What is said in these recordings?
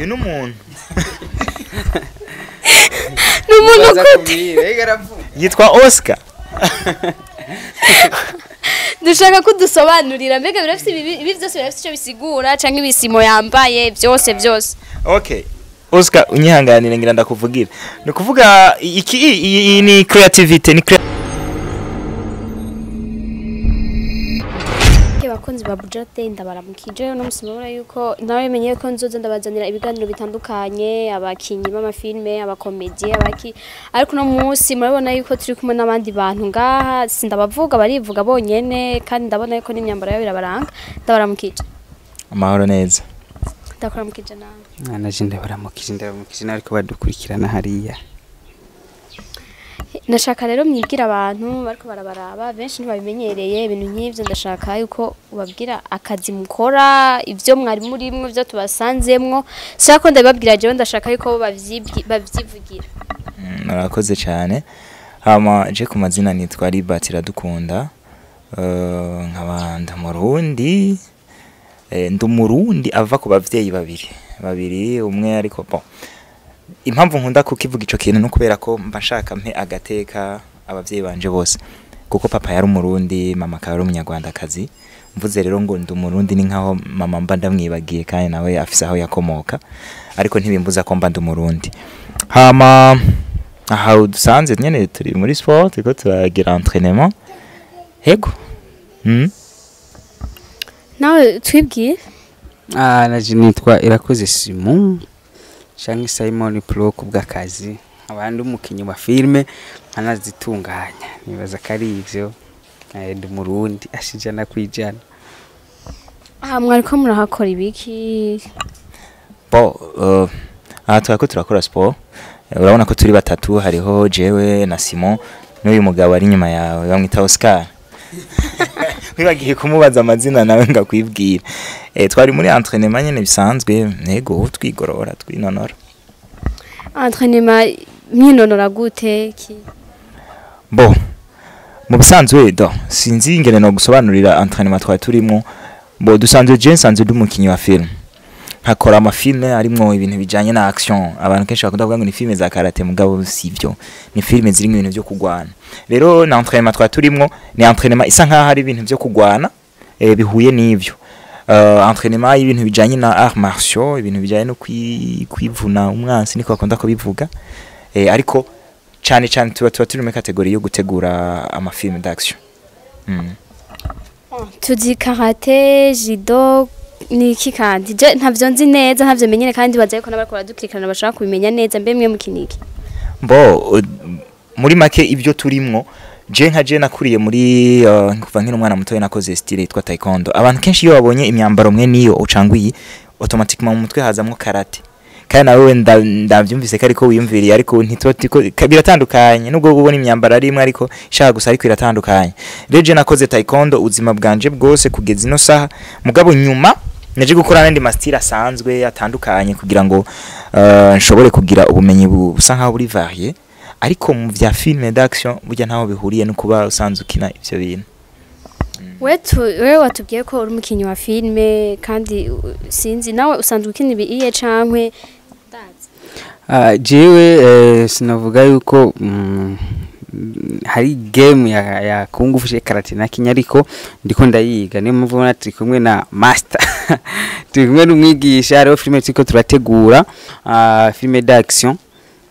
Uyu ni umuntu. Ni umuntu gute? Yitwa Oscar. Dushaka ko dusobanurira, mbega birafise ibi byose birafise icyo bisigura canke ibisimo yambaye byose byose? Okay, Oscar, unyihanganire, ngira ndakuvugira. Ni ukuvuga iki? Iyi ni creativity, ni Bakunzi ba Bujate, ndabaramukije. Uno musi murabona yuko nawe menye ko nzoza ndabazanira ibiganiro bitandukanye, abakinyi b'amafilme, abakomedie, abaki, ariko uno munsi murabona yuko turi kumwe n'abandi bantu ngaha. Sindabavuga, barivuga bonyene, kandi ndabona yuko n'imyambaro yabo irabaranga. Ndabaramukije. Amahoro neza. Ndakuramukije nawe. Naje ndabaramukije, ndabaramukije ariko badukurikirana hariya. Ndashaka rero mwibwira abantu bariko barabaraba, benshi ntibabimenyereye ibintu nk'ivyo. Ndashaka yuko ubabwira akazi mukora, ivyo mwari murimwo, ivyo tubasanzemwo. Shaka ko ndabibabwira jewe, ndashaka yuko bo bavyivugira. Murakoze cyane. Hama je ku mazina nitwa Libert Iradukunda, nkaba ndamurundi, ndi Umurundi ava ku bavyeyi babiri babiri, umwe ariko, bon, impamvu nkunda kukivuga ico kintu no kubera ko mba nshaka mpe agateka abavyeyi banje bose, kuko papa yari Umurundi, mama akaba ari Umunyarwandakazi. Mvuze rero ngo ndi Umurundi ni nkaho mama mba ndamwibagiye, kandi nawe afise aho yakomoka, ariko ntibimbuza ko mba ndi Umurundi. Hama aha dusanze nyene turi muri sport, turiko turagira entraînement. Hego. Nawe twibwire. Ah, naje nitwa Irakoze Simon canke Simon Pro ku bw'akazi, abandi umukinyi wa filme nkanazitunganya. Nibaza ko ari ivyo. Ndi Umurundi 100%. Aha mwariko murahakora ibiki? Bon, aha turako turakora sport. Urabona ko turi batatu, hariho jewe na Simon n'uyu mugabo ari inyuma yawe bamwita Oscar. Wibagiye kumubaza amazina nawe ngakwibwira. Twari muri entraînement nyene bisanzwe, nego twigorora, twinonora. Entraînement mwinonora gute ki? Bon, mu bisanzwe do sinzi ingene no gusobanurira entraînement twari turimo. Bo dusanzwe, je nsanzwe ndi umukinyi wa film. Nkakora amafilme arimwo ibintu bijanye na action. Abantu kenshi bakunda kuvuga ngo ni filme za karate, mugabo sivyo. Ni filme zirimo ibintu vyo kugwana. Rero na entraînement twari turimwo ni entraînement isa nkaho ari ibintu vyo kugwana, bihuye n'ivyo. Entraînement y'ibintu bijanye na arts martiaux, ibintu bijanye no kwivuna umwansi, niko bakunda kubivuga. Ariko cyane cyane tuba turi muri catégorie yo gutegura amafilme d'action. Tuzi karate, judo, ni iki kandi? Je ntavyo nzi neza, ntavyo menyere, kandi baza yuko n'abariko baradukurikirana bashaka kubimenya neza. Mbe mwe mukiniki? Bo muri make ibyo turimwo, je nka je nakuriye muri kuva nkiri umwana mutoya nakoze style yitwa taekwondo. Abantu kenshi iyo babonye imyambaro mwe niyo ucangwiye, automatiquement mu mutwe hazamwo karate, kandi nawe ndavyumvise ko ariko wiyumviriye, ariko ntituba biratandukanye nubwo ubona imyambaro ari imwe ariko ishaka gusa, ariko iratandukanye. Rero je nakoze taekwondo ubuzima bwanje bwose kugeza ino saha, mugabo nyuma naje gukora n'andi ma style asanzwe atandukanye kugira ngo nshobore kugira ubumenyi busa nkaho buri varié. Ariko mu vya film d'action burya ntaho bihuriye no kuba usanzwe ukina ivyo bintu. We watubwiye ko uri umukinyi wa filme, kandi sinzi nawe usanzwe ukina ibi iye cankwe ndazi? Ah, jewe sinavuga yuko hari game ya kung fu karate na kinya, ariko ndiko ndayiga. Niyo mpamvu ubona turi kumwe na master, turi kumwe n'umwigisha. Hariho filime turiko turategura, filime d'action,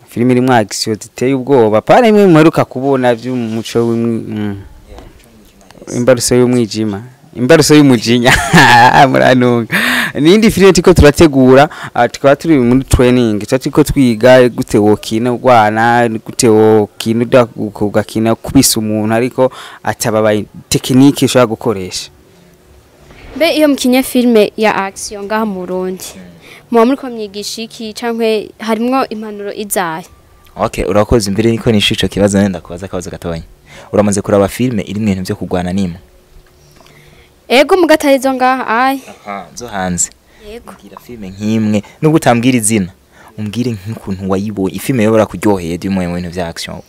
filime irimwo action ziteye ubwoba, pana imwe muheruka kubona vy'umuco imbaruso y'umwijima, imbaruso y'umujinya, muranunga. Nindi filime turiko turategura, tukaba turi muri training, tuba turiko twiga gute wokina urwana, gute wokina ugakina kubisa umuntu ariko atababaye, technique ushobora gukoresha. Mbe iyo mukinye filme ya action ngaha mu Burundi, muba muriko mwigisha iki, cankwe harimwo impanuro izahe? Okay, urakoze. Imbere niko nishe ico kibazo, nenda kubaza akabazo gatonya. Uramaze kuraba filme iri mu bintu vyo kugwana nimwe? Ego, mugatari zo ngaha ai. Aha zo hanze? Yego. Mbwira filme nk'imwe, nubwo utambwira izina, umbwire nk'ukuntu wayibonye, ifilme yobora kuryoheye di mu bintu vya action.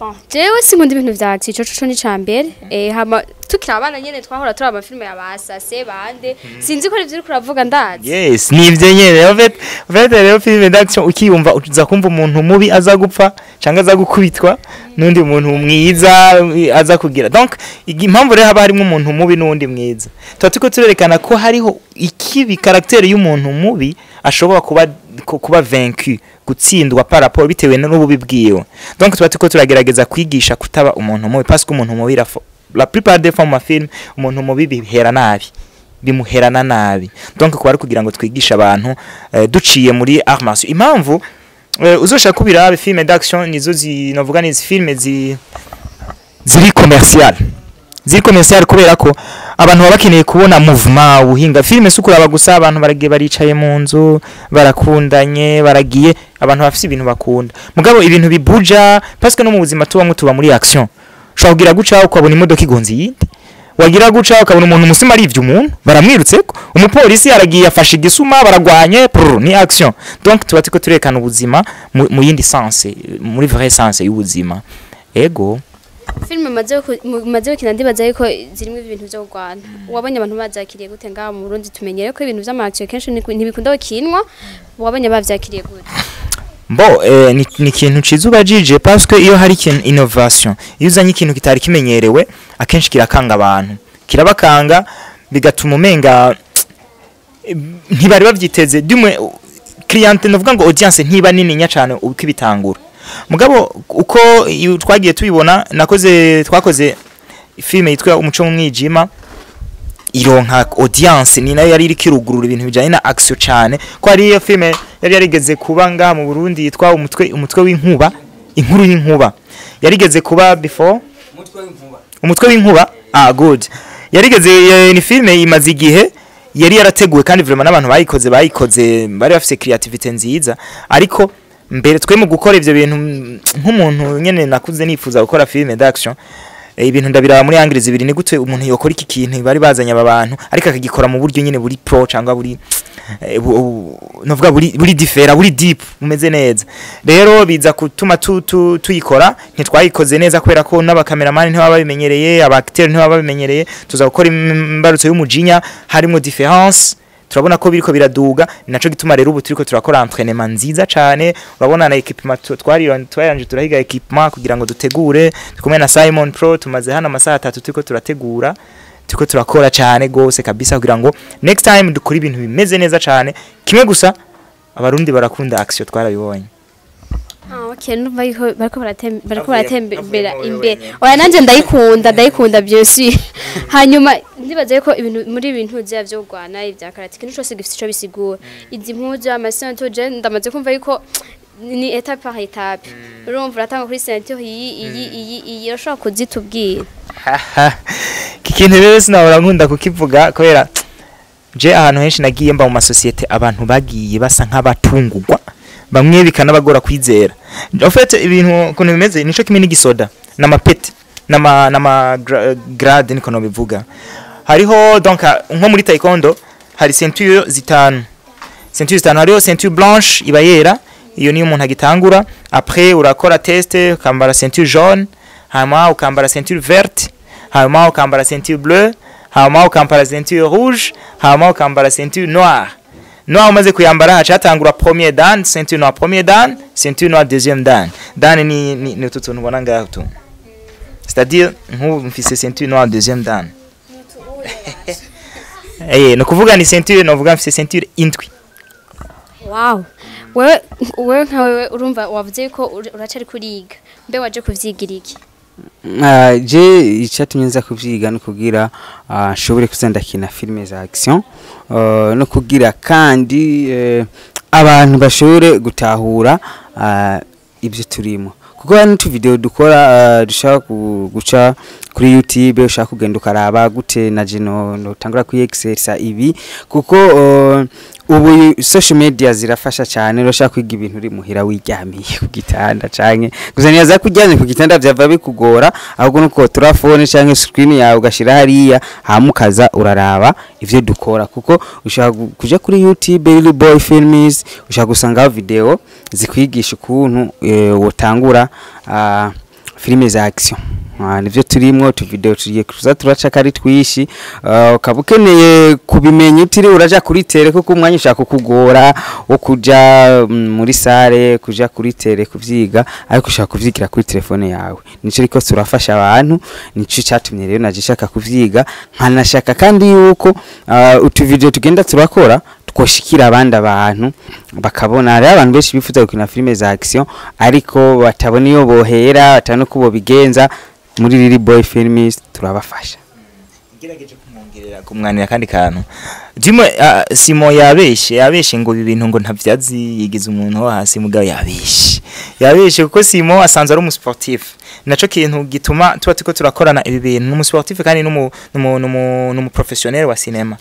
Bon, jewe sinkunda ibintu vya action, ico co ni cambere. Hama Tukiri abana nyene twahora turi amafilme ya basase bande, sinzi ko ivyo uriko uravuga, ndazi. Yes, ni ivyo nyene. En fait rero film d'action ukiyumva, uza kumva umuntu mubi aza gupfa cyangwa aza gukubitwa n'undi muntu mwiza aza kugira. Donc impamvu rero haba harimo umuntu mubi n'undi mwiza, tuba turiko turerekana ko hariho ikibi, caractère y'umuntu mubi ashobora kuba vaincu, gutsindwa par rapport bitewe n'ububi bwiwe. Donc tuba turiko turagerageza kwigisha kutaba umuntu mubi, parce que umuntu mubi la plupart des fois mu mafilm umuntu mubi bihera nabi, bimuherana nabi. Donc kuba ari kugira ngo twigishe abantu duciye muri arts martiaux. Impamvu uzoshaka kubirabe, film d'action nizo novuga ni film ziri commercial, ziri commercial kubera ko abantu baba bakeneye kubona mouvement, ubuhinga. Film si ukuraba gusa abantu baragiye baricaye mu nzu, barakundanye, baragiye. Abantu bafise ibintu bakunda, mugabo ibintu bibuja, parce que no mu buzima tubamwo tuba muri action. Ushobora kugira guca ukabona imodoka igonze iyindi, wagira guca ukabona umuntu umusuma arivye umuntu, baramwirutseko, umupolisi aragiye afashe igisuma, baragwanye, prr, ni action. Donc tuba turiko turekana ubuzima mu yindi sens, muri vrai sens y'ubuzima, ego. Filime maze gukina, ndibaza yuko zirimo ibintu vyo kurwana. Wabonye abantu bavyakiriye gute? Ngaha mu Burundi tumenyere ko ibintu vy'ama action kenshi ntibikunda gukinwa. Wabonye bavyakiriye gute? Bo ni ikintu ciza ubajije, parce que iyo hari ikintu innovation, iyo uzanye ikintu kitari kimenyerewe, akenshi kirakanga abantu, kirabakanga, bigatuma umenga ntibari bavyiteze. Dumwe client, novuga ngo audience ntiba nini cyane uko ibitangura. Mugabo uko iyo twagiye tubibona, nakoze, twakoze filime yitwa Umuco mu Mwijima, ironka audience, ni nayo yari iriko irugurura ibintu bijanye na action cyane, ko ari iyo filime yari yarigeze kuba ngaha mu Burundi yitwa Umutwe w'Inkuba, Inkuru y'Inkuba, yarigeze kuba before Umutwe w'Inkuba. Ah, good. Yarigeze ni filime imaze igihe yari yarateguwe, kandi vraiment n'abantu bayikoze bari bafise creativity nziza. Ariko mbere twe mu gukora ivyo bintu, nk'umuntu nyene nakuze nifuza gukora filime d'action, ibintu ndabiraba muri angle zibiri: ni gute umuntu yokora iki kintu bari bazanye aba bantu, ariko akagikora mu buryo nyene buri pro cyangwa buri novuga buri différent, buri deep, bumeze neza. Rero biza gutuma tuyikora, ntitwayikoze neza kubera ko n'abakameramani ntibaba babimenyereye, aba acteur ntibaba babimenyereye. Tuza gukora imbarutso y'umujinya, harimo différence, turabona ko biriko biraduga. Ni naco gituma rero ubu turiko turakora entraînement nziza cane. Urabona na équipement twari twaranje, turahiga équipement kugira ngo dutegure. Turi kumwe na Simon Pro, tumaze hano amasaha 3 turiko turategura, turiko turakora cyane gose kabisa kugira ngo next time dukore ibintu bimeze neza cyane. Kimwe gusa, Abarundi barakunda action, twarabibonye. Ah, okay, ndumva yuko bariko baratembera Navuye imbere. wenyene. Oya, nanje ndayikunda, ndayikunda bien sûr. Hanyuma ndibaza yuko ibintu muri ibintu vya vyo kurwana, ibya karate, ikintu cyose gifite ico bisigura. Izi mpuzu, amasanto, je ndamaze kumva yuko ni étape par étape. Urumva uratanga kuri ceinture iyi, iyi, iyi, iyi, urashobora kuzitubwira? Iki kintu rero sinahora nkunda kukivuga, kubera je ahantu henshi nagiye mba mu masosiyete, abantu bagiye basa nk'abatungugwa, bamwe bikanabagora kwizera. En fait ibintu ukuntu bimeze nico kimwe n'igisoda n'amapete n'ama grade, niko nobivuga. Hariho donc nko muri taekwondo hari ceinture zitanu, ceinture zitanu. Hariho ceinture blanche, iba yera, iyo niyo umuntu agitangura. Après urakora test, ukambara ceinture jaune, hanyuma ukambara ceinture verte, hanyuma ukambara ceinture bleue, hanyuma ukambara ceinture rouge, hanyuma ukambara ceinture noire. Noire umaze kuyambara, haca hatangura premier dan, ceinture noire premier dan, ceinture noire deuxième dan. Dan ni utu tuntu ubona ngaho tu, c'est-à-dire nk'ubu mfise ceinture noire deuxième dan. Ni ukuvuga ni ceinture, novuga mfise ceinture indwi. Wow. Wewe nka wewe, urumva wavuze ko uracari kuriga. Mbe waje kuvyigira iki? Ah, je icyatumye nza kuvyiga no kugira nshobore kuza ndakina filime za action, no kugira kandi abantu bashobore gutahura ibyo turimo, kuko hari n'utu video dukora dushaka guca kuri YouTube, ushaka kugenda ukaraba gute na je no tangura kuri exercer ibi, kuko ubu social media zirafasha cyane. Urashaka kwiga ibintu uri muhira, wiryamiye ku gitanda, canke gusa niyaza kuryamye ku gitanda vyava bikugora, ahubwo nuko telefone canke screen yawe ugashira hariya, hama ukaza uraraba ivyo dukora, kuko ushaka kuja kuri YouTube Lily Boy Films, ushaka gusangaho video zikwigisha ukuntu wotangura filime za action. Nivyo turimwo, tu video tugiye kuza turaca kari twishi. Ukaba ukeneye kubimenya utiri uraja kuri terrain, kuko umwanya ushaka kukugora wo kuja muri salle, kuja kuri terrain kuvyiga, ariko ushaka kuvyigira kuri telefone yawe. Nico riko turafasha abantu, nico cyatumye rero naje shaka kuvyiga, nkanashaka kandi yuko utu video tugenda turakora twoshikira abandi abantu bakabona. Hariho abantu benshi bifuza gukina filime za action ariko batabona iyo bohera, batabona uko bobigenza. Muri Lily Boy Films turabafasha. Ngerageje kumwongerera kumwanira kandi kantu Jimo, Simo yabeshe ngo ibi bintu ngo ntavyazi, yigize umuntu wo hasi, mugabo yabeshe kuko Simo asanzwe ari umusportif. Naco kintu gituma tuba turiko turakorana ibi bintu, ni umusportif kandi n'umu professionnel wa cinéma,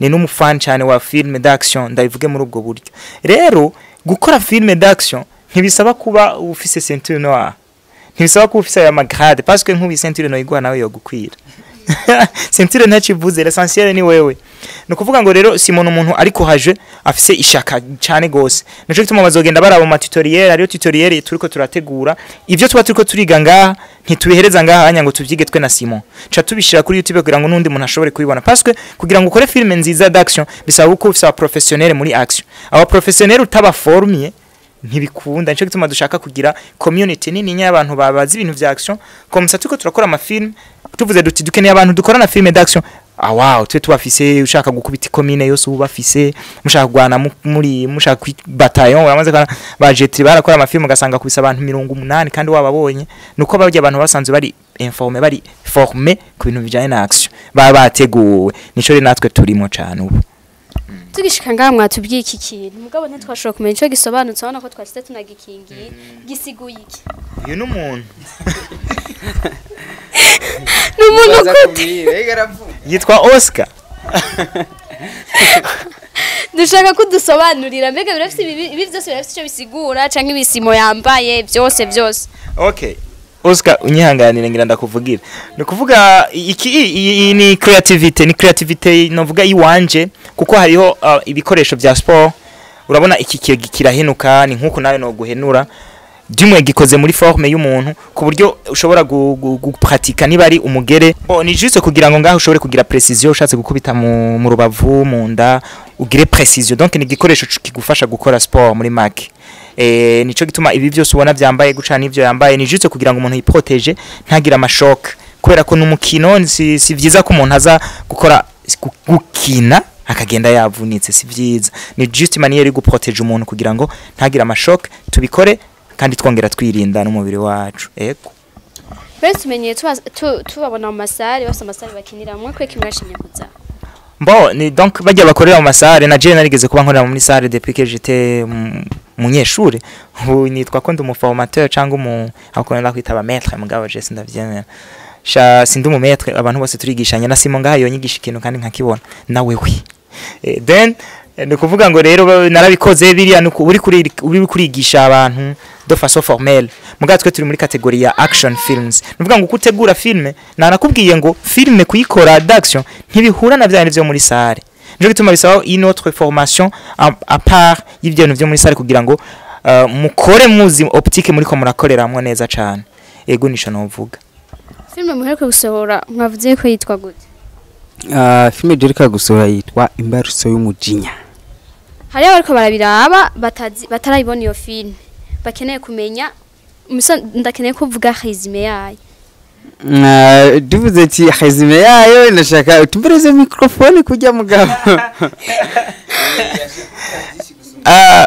ni n'umufan cyane wa film d'action, ndabivuge muri ubwo buryo. Rero gukora film d'action ntibisaba kuba ufise ceinture noire, ntibisaba kuba ufise aya magrade, parce que nk'ubu ceinture noire iguha nawe yogukwira. Ceinture ntakivuze, l'essentiel ni wewe. Ni ukuvuga ngo rero Simon umuntu ariko haje afise ishaka cyane gose, nico gituma bazogenda baraba mu tutoriel. Ariyo tutoriel turiko turategura. Ivyo tuba turiko turiga ngaha ntitubihereza ngaha hanya ngo tuvyige twe na Simon, ca tubishira kuri YouTube kugira ngo nundi muntu ashobore kubibona, parce que kugira ngo ukore film nziza d'action bisaba uko ufise aba professionnel muri action. Aba professionnel utabaformiye ntibikunda. Nico gituma dushaka kugira community nini y'abantu babazi ibintu vya action, comme ça turiko turakora ama film tuvuze duti dukeneye abantu dukorana film d'action, ah wow, twe tubafise. Ushaka gukubita ikomine yose ubu bafise, mushaka kugwana muri mushaka bataillon uramaze kana ba jetri barakora amafilm ugasanga kubisa abantu 80 kandi wababonye. Nuko barya abantu basanzwe bari informé, bari formé ku bintu bijanye na action, baba bateguwe. Nico rero natwe turimo cane ubu. Tugishika ngaha mwatubwiye iki kintu, mugabo ntitwashobora kumenya ico gisobanutse. Urabona ko twashyize tunagikingiye. Gisiguye iki? Uyu ni umuntu. Ni umuntu gute? Yitwa Oscar. Dushaka ko dusobanurira, mbega birafise ibi byose birafise icyo bisigura canke ibisimo yambaye byose byose? Okay. Oscar, unyihanganire ngira ndakuvugira. Ni kuvuga iki, iyi ni creativity, ni creativity novuga iwanje, kuko hariho ibikoresho vya sport. Urabona iki kirahenuka, ni nkuko nawe no guhenura. Dimwe gikoze muri forme y'umuntu ku buryo ushobora gupratika niba ari umugere. Bon, ni juste kugira ngo ngaho ushobore kugira précision, ushatse gukubita mu rubavu, mu nda, ugire précision. Donc ni igikoresho kigufasha gukora sport muri make. Nico gituma ibi byose ubona byambaye guca n'ivyo yambaye, ni juste kugira ngo umuntu yiprotège ntagire amashock, kubera ko n'umukino si vyiza ko umuntu aza gukora gukina akagenda yavunitse, si vyiza. Ni juste manière yo guprotéger umuntu kugira ngo ntagire amashock, tubikore kandi twongera twirinda n'umubiri wacu. Ego. Twese tumenyeye tubabona mu masalle, bafise amasalle bakiniramwo. Kweki mwashimye kuza? Bon, ni donc bajya bakorera mu masalle, na je narigeze kuba nkorera muri salle depuis que j'étais munyeshure. Ubu nitwa ko ndi umuformateur cyangwa umu akunda kwita aba maître, mugabo je sindavyemera. Sha sindi umu maître, abantu bose turigishanya. Na Simon ngaha yonyigisha ikintu kandi nkakibona na wewe. Then ni kuvuga ngo rero narabikoze biriya, nuko uri kurigisha abantu de façon formelle, mugabo twe turi muri catégorie ya action films. Ni ukuvuga ngo uko utegura filme, nanakubwiye ngo filme kuyikora d'action ntibihura na bya byo muri salle. Nico gituma bisaba une autre formation à part y'ibyo bintu byo muri salle, kugira ngo mukore muzi optique muri ko murakoreramwo neza cane. Ego, nico novuga. Filime muheruka gusohora mwavuze ko yitwa gute? Filime duheruka gusohora yitwa Imbarutso y'Umujinya. Hariho abariko barabiraba batazi, batarayibona iyo filime, bakeneye kumenya ndakeneye kuvuga résumé yayo. Tuvuze ati résumé yayo, ndashaka utumbereze microphone kujya mugabo.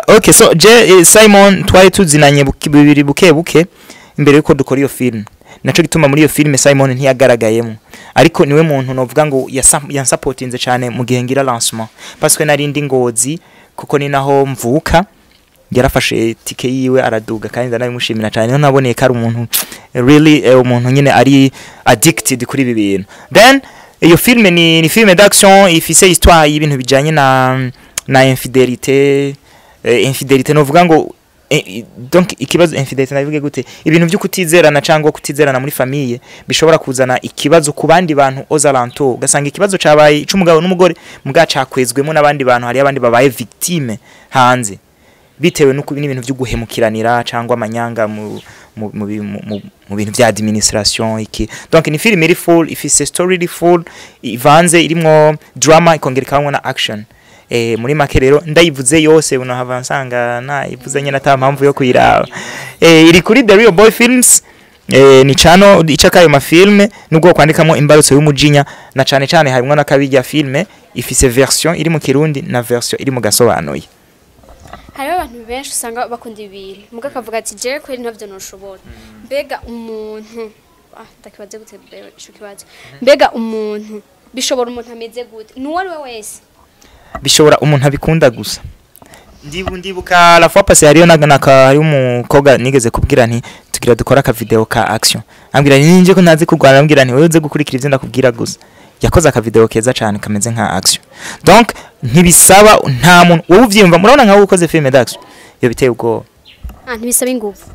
Okay, so je Simon twari tuzinanye bibiri buke buke imbere yuko dukora iyo film. Naco gituma muri iyo film Simon ntiyagaragayemo, ariko niwe muntu novuga ngo yansapotinze cyane mu gihe ngira lancement, parce que nari ndi Ngozi, kuko ni naho mvuka. Yarafashe tike yiwe araduga, kandi ndanabimushimira cyane. Niho naboneye ko ari umuntu really umuntu nyine ari addicted kuri ibi bintu. Then iyo film ni film d'action ifise histoire y'ibintu bijanye na infidélité. Infidélité novuga ngo donc ikibazo infidélité nabivuge gute, ibintu byo kutizerana cyangwa kutizerana muri famille bishobora kuzana ikibazo ku bandi bantu aux alentours, ugasanga ikibazo cabaye ic'umugabo n'umugore muga cakwezwemo n'abandi bantu, hari abandi babaye victime hanze bitewe n'uko n'ibintu byo guhemukiranira cyangwa amanyanga mu mu bintu vya administration iki. Donc ni film iri full, ifise story iri full, ivanze, irimwo drama, ikongera ikabamwo na action. Muri make rero ndayivuze yose unohava nsanga nayivuze nyene ata mpamvu yo kuyiraba. Iri kuri The Real Boy Films, ni channel icaka ayo mafilme, nubwo kwandikamo Imbarutso y'umujinya, na cane cane harimwo n'akabijya filme ifise version iri mu Kirundi na version iri mu gasobanuye. Hariho abantu benshi usanga bakunda ibintu, muga akavuga ati: "Jewe kweri ntavyo noshobora." Mbega umuntu, ndakibaze gute ico kibazo, mbega umuntu bishobora, umuntu ameze gute, nuwo ari we wese? Bishobora umuntu abikunda gusa. Ndibuka la fois passée hariyo naka hariyo umukobwa nigeze kubwira nti tugira dukora aka video ka action, ambwira ninje ko ntazi kurwana, ambwira nti: "Wewe uze gukurikira ivyo ndakubwira gusa." Yakoze aka video keza cyane kameze nka action. Donc ntibisaba, nta muntu, wowe uvyiyumva, murabona nka wowe ukoze film d'action iyo biteye ubwoba. Ntibisaba ingufu?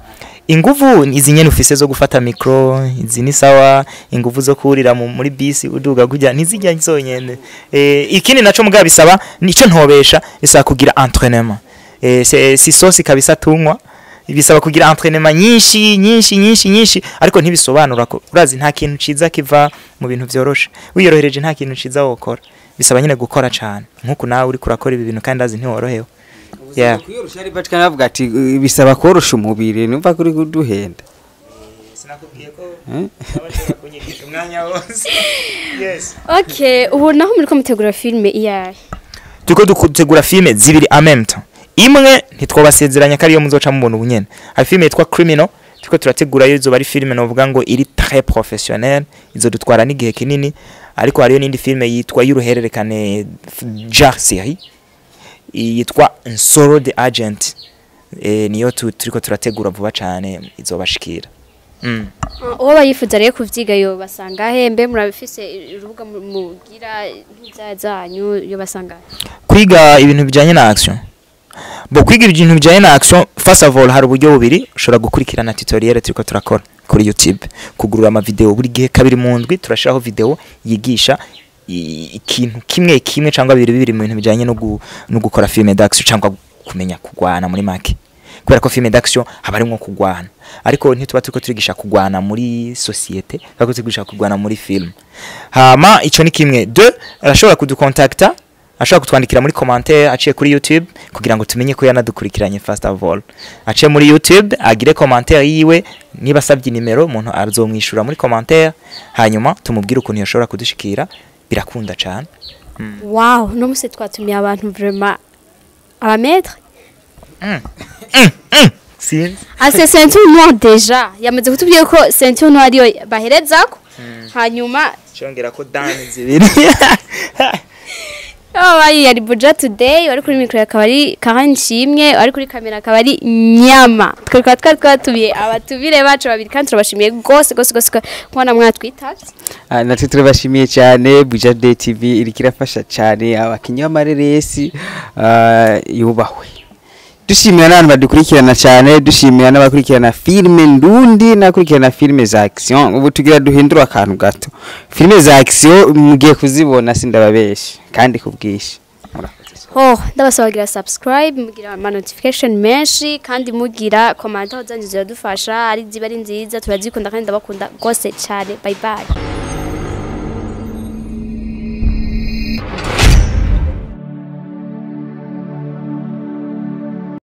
Inguvu izi nyene ufise zo gufata micro, izi ni sawa. Inguvu zo kurira muri bisi uduga kujya ntizijya zonyene. Ikindi naco mugabo bisaba, nico ntobesha, bisaba kugira entraînement. Si sosi kabisa tunywa, bisaba kugira entraînement nyinshi nyinshi nyinshi nyinshi, ariko ntibisobanura ko, urazi, nta kintu ciza kiva mu bintu vyoroshe. Wiyorohereje nta kintu ciza wokora. Bisaba nyine gukora cane nkuko nawe uri kurakora ibi bintu, kandi azi ntiworohewe. Yeah. Kwiyorosha ari batika navuga ati bisaba korosha umubiri, numva kuri kuduhenda. Sinakubwiye ko Eh? abashobora kunyigisha umwanya wose? Yes. Okay, ubu naho muriko mutegura filme iyahe? Turiko dutegura filme zibiri en même temps. Imwe ntitwobasezeranya ko ariyo muzoca mubona ubu nyene. Hari filme yitwa Criminal turiko turategura, yo izoba ari filme novuga ngo iri très professionnel, izodutwara n'igihe kinini. Ariko hariyo n'indi filme yitwa y'uruhererekane, genre série, yitwa Nsoro the Agent. Niyo turiko turategura vuba cane, izobashikira. Uwo bayifuza rero kuvyiga yo basanga he? Mbe murabifise urubuga mugira nk'ivya zanyu, yo basanga he? Kwiga ibintu bijanye na action, bo kwiga ibintu bijanye na action, first of all hari uburyo bubiri. Ushobora gukurikirana tutoriel turiko turakora kuri YouTube, kugurura ama video buri gihe, kabiri mu ndwi turashiraho video yigisha ikintu kimwe kimwe cyangwa bibiri bibiri mu bintu bijanye no gukora film d'action cyangwa kumenya kugwana muri make, kubera ko film d'action haba harimwo kugwana, ariko ntituba turiko turigisha kugwana muri société, turiko turigisha kugwana muri film. Hama ico ni kimwe. Deux, arashobora kuducontacta, ashobora kutwandikira muri commentaire aciye kuri YouTube kugira ngo tumenye ko yanadukurikiranye. First of all aciye muri YouTube agire commentaire yiwe, niba asabye nimero umuntu azomwishura muri commentaire, hanyuma tumubwire ukuntu yashobora kudushikira. Birakunda cyane. Wow, no musi twatumiye abantu vraiment aba maître. Sinzi. Ase ceinture noire déjà yamaze kutubwira ko ceinture noire ariyo baherezako, hanyuma cyongera ko dan zibiri. Abayi yari Buja Today, wari kuri micro akaba ari Karen Nshimwe, wari kuri kamera akaba ari Nyama. Twari twatubiye abatubire bacu babiri, kandi turabashimiye gose gose gose kubona mwatwitavye. Natwe turabashimiye cyane. Buja Day TV iriko irafasha cyane abakinyi b'amareresi, yubahwe. Dushimira n'abantu badukurikirana cyane, dushimira n'abakurikirana filime ndundi n'abakurikirana filime za action. Ubu tugira duhindura akantu gato, filime za action mugiye kuzibona, sindababesha, kandi ku bwinshi. Murakoze. Oh, ndabasaba kugira subscribe, mugira ama notification menshi, kandi mugira commentaire zanyu, ziradufasha, ari ziba ari nziza turazikunda, kandi ndabakunda gose cyane. Bye bye.